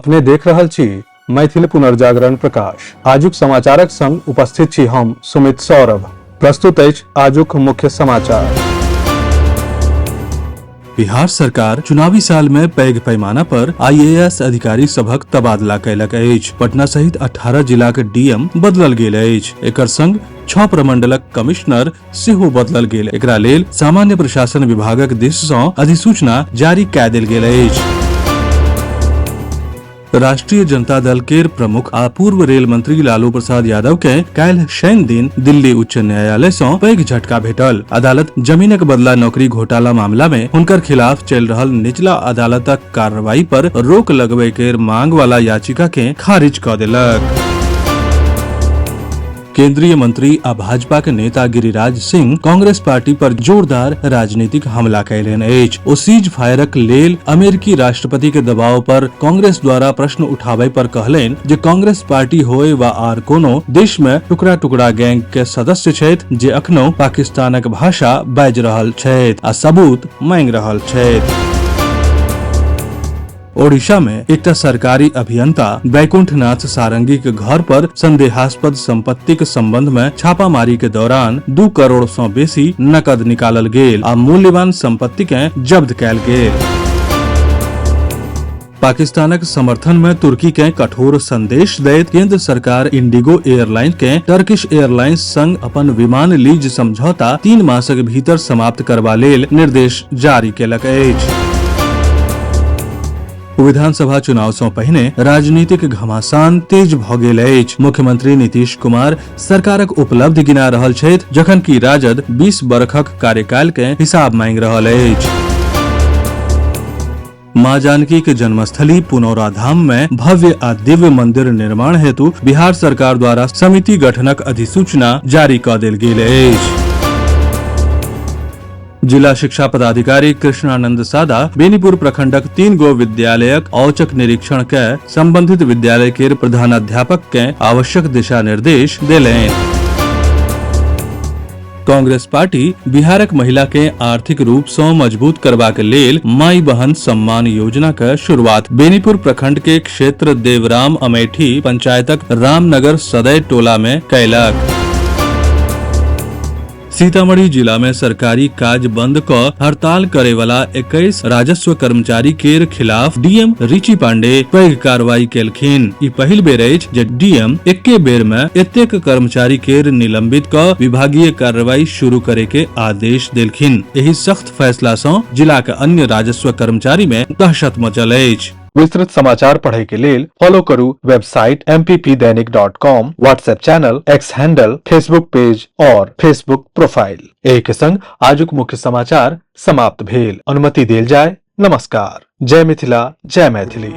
अपने देख रहल छी मैथिल पुनर्जागरण प्रकाश। आजुक समाचारक संग उपस्थित छी हम सुमित सौरभ। प्रस्तुत अछि आजुक मुख्य समाचार। बिहार सरकार चुनावी साल में पैघ पैमाना पर आईएएस अधिकारी सभक तबादला कयलक अछि। पटना सहित 18 जिलाक डीएम बदलल गेल अछि। एकर संग 6 प्रमंडलक कमिश्नर सेहो बदलल गेल। एकरा लेल सामान्य प्रशासन विभागक दिस सँ अधिसूचना जारी कय देल गेल अछि। राष्ट्रीय जनता दल केर प्रमुख आ पूर्व रेल मंत्री लालू प्रसाद यादव के काल्हि शनि दिन दिल्ली उच्च न्यायालय सँ पैघ झटका भेटल। अदालत जमीनक बदला नौकरी घोटाला मामला में हुनकर खिलाफ चलि रहल निचला अदालतक कार्रवाई पर रोक लगबै केर मांग वाला याचिका के खारिज कऽ देलक। केंद्रीय मंत्री आ भाजपा के नेता गिरिराज सिंह कांग्रेस पार्टी पर जोरदार राजनीतिक हमला कयलनि अछि। ओ सीज फायरक लेल अमेरिकी राष्ट्रपति के दबाव पर कांग्रेस द्वारा प्रश्न उठाबय पर कहलनि जे कांग्रेस पार्टी होय वा आर कोनो, देश में टुकड़ा टुकड़ा गैंग के सदस्य छथि जे अखनो पाकिस्तानक भाषा बाजि रहल छथि आ सबूत मांगि रहल छथि। ओडिशा में एकटा सरकारी अभियंता बैकुंठनाथ सारंगी के घर पर संदेहास्पद संपत्ति के संबंध में छापामारी के दौरान 2 करोड़ सँ बेसी नकद निकालल गेल आ मूल्यवान संपत्ति के जब्त कयल गेल। पाकिस्तानक समर्थन में तुर्की के कठोर संदेश दैत केंद्र सरकार इंडिगो एयरलाइन के टर्किश एयरलाइंस संग अपन विमान लीज समझौता 3 मासक भीतर समाप्त करबा लेल निर्देश जारी केलक अछि। विधानसभा चुनाव सँ पहिने राजनीतिक घमासान तेज भऽ गेल अछि। मुख्यमंत्री नीतीश कुमार सरकारक उपलब्धि गिना रहल छथि, जखन कि राजद 20 बरखक कार्यकाल के हिसाब मांगि रहल अछि। मां जानकी के जन्मस्थली पुनौरा धाम में भव्य आ दिव्य मंदिर निर्माण हेतु बिहार सरकार द्वारा समिति गठनक अधिसूचना जारी कऽ देल गेल अछि। जिला शिक्षा पदाधिकारी कृष्णानंद सादा बेनीपुर प्रखंडक 3 गो विद्यालयक औचक निरीक्षण के संबंधित विद्यालय के प्रधानाध्यापक के आवश्यक दिशा निर्देश देलनि। कांग्रेस पार्टी बिहारक महिला के आर्थिक रूप सँ मजबूत करबाक लेल माई बहन सम्मान योजना के शुरुआत बेनीपुर प्रखंड के क्षेत्र देवराम अमेठी पंचायतक रामनगर सदय टोला में कयलक। सीतामढ़ी जिला में सरकारी काज बंद क हड़ताल करे वाला 21 राजस्व कर्मचारी केर खिलाफ डीएम रिची पांडे पैघ कार्रवाई केलखिन। ई पहिल बेर अछि जे डीएम एके बेर में एतेक कर्मचारी केर निलंबित क विभागीय कार्रवाई शुरू करे के आदेश देलखिन। एहि सख्त फैसला सँ जिला के अन्य राजस्व कर्मचारी में दहशत मचल अछि। विस्तृत समाचार पढ़े के लेल फॉलो करू website mppdainik.com, WhatsApp channel, X handle, Facebook page और फेसबुक प्रोफाइल। एहि के संग आजुक मुख्य समाचार समाप्त भेल। अनुमति देल जाय। नमस्कार। जय मिथिला, जय मैथिली।